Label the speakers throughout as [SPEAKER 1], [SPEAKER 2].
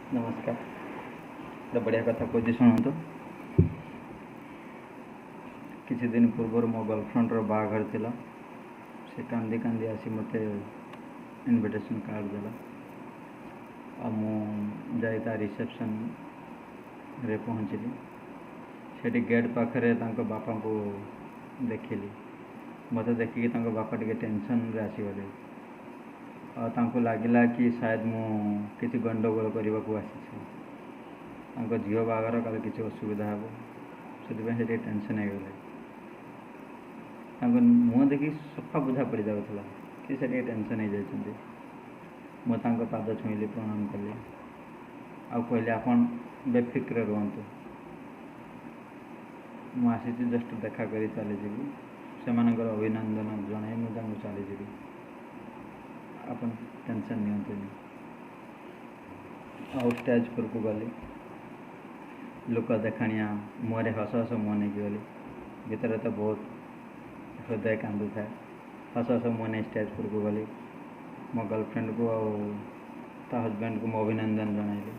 [SPEAKER 1] ନମସ୍କାର। ଗୋଟେ ବଢ଼ିଆ କଥା କହୁଛି, ଶୁଣନ୍ତୁ। କିଛି ଦିନ ପୂର୍ବରୁ ମୋ ଗର୍ଲଫ୍ରେଣ୍ଡର ବାହାଘର ଥିଲା। ସେ କାନ୍ଦି କାନ୍ଦି ଆସି ମୋତେ ଇନଭିଟେସନ୍ କାର୍ଡ଼ ଦେଲା ଆଉ ମୁଁ ଯାଇ ତା ରିସେପସନ୍ରେ ପହଞ୍ଚିଲି। ସେଠି ଗେଟ୍ ପାଖରେ ତାଙ୍କ ବାପାଙ୍କୁ ଦେଖିଲି। ମୋତେ ଦେଖିକି ତାଙ୍କ ବାପା ଟିକେ ଟେନସନ୍ରେ ଆସିଗଲେ ଆଉ ତାଙ୍କୁ ଲାଗିଲା କି ସାୟଦ ମୁଁ କିଛି ଗଣ୍ଡଗୋଳ କରିବାକୁ ଆସିଛି, ତାଙ୍କ ଝିଅ ବାହାଘର, କାଳେ କିଛି ଅସୁବିଧା ହେବ, ସେଥିପାଇଁ ସେ ଟିକେ ଟେନସନ୍ ହେଇଗଲେ। ତାଙ୍କ ମୁହଁ ଦେଖି ସଫା ବୁଝା ପଡ଼ିଯାଉଥିଲା କି ସେ ଟିକେ ଟେନସନ୍ ହେଇଯାଇଛନ୍ତି। ମୁଁ ତାଙ୍କ ପାଦ ଛୁଇଁଲି, ପ୍ରଣାମ କଲି ଆଉ କହିଲି, ଆପଣ ବେଫିକ୍ର ରୁହନ୍ତୁ, ମୁଁ ଆସିଛି ଜଷ୍ଟ ଦେଖା କରି ଚାଲିଯିବି, ସେମାନଙ୍କର ଅଭିନନ୍ଦନ ଜଣାଇ ମୁଁ ତାଙ୍କୁ ଚାଲିଯିବି, ଆପଣ ଟେନସନ୍ ନିଅନ୍ତୁନି। ଆଉ ଷ୍ଟେଜ୍ ଉପରକୁ ଗଲି, ଲୋକ ଦେଖାଣିଆ ମୁହଁରେ ହସ ହସ ମୁହଁ ନେଇକି ଗଲି। ଭିତରେ ତ ବହୁତ ହୃଦୟ କାନ୍ଦୁଥାଏ। ହସ ହସ ମୁହଁ ନେଇ ଷ୍ଟେଜ୍ ଉପରକୁ ଗଲି। ମୋ ଗର୍ଲଫ୍ରେଣ୍ଡକୁ ଆଉ ତା ହଜବେଣ୍ଡକୁ ମୁଁ ଅଭିନନ୍ଦନ ଜଣାଇଲି।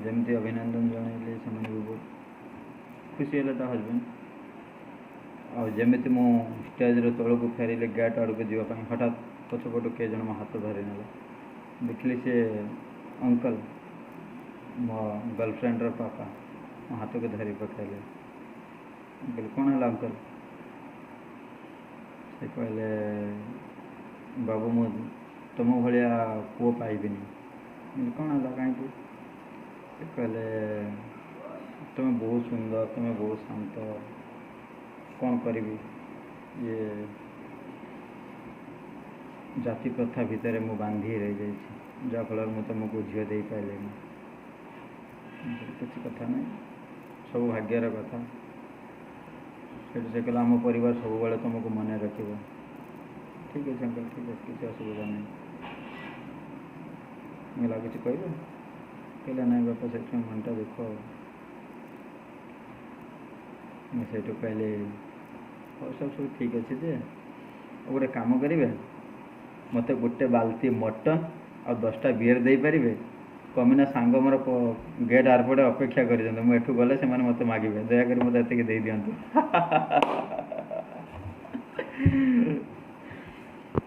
[SPEAKER 1] ଯେମିତି ଅଭିନନ୍ଦନ ଜଣାଇଲି, ସେମାନେ ବି ବହୁତ ଖୁସି ହେଲେ, ତା ହଜବେଣ୍ଡ। ଆଉ ଯେମିତି ମୁଁ ଷ୍ଟେଜ୍ର ତଳକୁ ଫେରିଲି ଗେଟ୍ ଆଡ଼କୁ ଯିବା ପାଇଁ, ହଠାତ୍ ପଛପଟୁ କିଏ ଜଣେ ମୋ ହାତ ଧରି ନେଲା। ଦେଖିଲି ସେ ଅଙ୍କଲ, ମୋ ଗର୍ଲଫ୍ରେଣ୍ଡର ପାପା, ମୋ ହାତକୁ ଧରି ପକାଇଲେ। ମୁଁ କହିଲି, କ'ଣ ହେଲା ଅଙ୍କଲ? ସେ କହିଲେ, ବାବୁ, ମୁଁ ତୁମ ଭଳିଆ ପୁଅ ପାଇବିନି। ମୁଁ କହିଲି, କ'ଣ ହେଲା, କାହିଁକି? ସେ କହିଲେ, ତୁମେ ବହୁତ ସୁନ୍ଦର, ତୁମେ ବହୁତ ଶାନ୍ତ, କ'ଣ କରିବି, ଇଏ ଜାତି ପ୍ରଥା ଭିତରେ ମୁଁ ବାନ୍ଧି ରହିଯାଇଛି, ଯାହାଫଳରେ ମୁଁ ତୁମକୁ ଝିଅ ଦେଇପାରିଲିନି। କିଛି କଥା ନାହିଁ, ସବୁ ଭାଗ୍ୟର କଥା। ସେଇଠୁ ସେ କହିଲା, ଆମ ପରିବାର ସବୁବେଳେ ତୁମକୁ ମନେ ରଖିବ। ଠିକ୍ ଅଛି ଅଙ୍କଲ, ଠିକ୍ ଅଛି, କିଛି ଅସୁବିଧା ନାହିଁ। ମୁଁ କହିଲି, ଆଉ କିଛି କହିବେ? କହିଲେ, ନାଇଁ ବାପା, ସେଥିପାଇଁ ମନଟା ଦୁଃଖ। ଆଉ ମୁଁ ସେଇଠୁ କହିଲି, ହଉ, ସବୁ ସବୁ ଠିକ୍ ଅଛି ଯେ, ଆଉ ଗୋଟେ କାମ କରିବେ, ମୋତେ ଗୋଟେ ବାଲ୍ଟି ମଟନ୍ ଆଉ 10ଟା ବିୟର୍ ଦେଇପାରିବେ? କମିନା ସାଙ୍ଗ ମୋର ଗେଟ୍ ଆରପଟେ ଅପେକ୍ଷା କରିଛନ୍ତି, ମୁଁ ଏଠୁ ଗଲେ ସେମାନେ ମୋତେ ମାଗିବେ, ଦୟାକରି ମୋତେ ଏତିକି ଦେଇଦିଅନ୍ତୁ।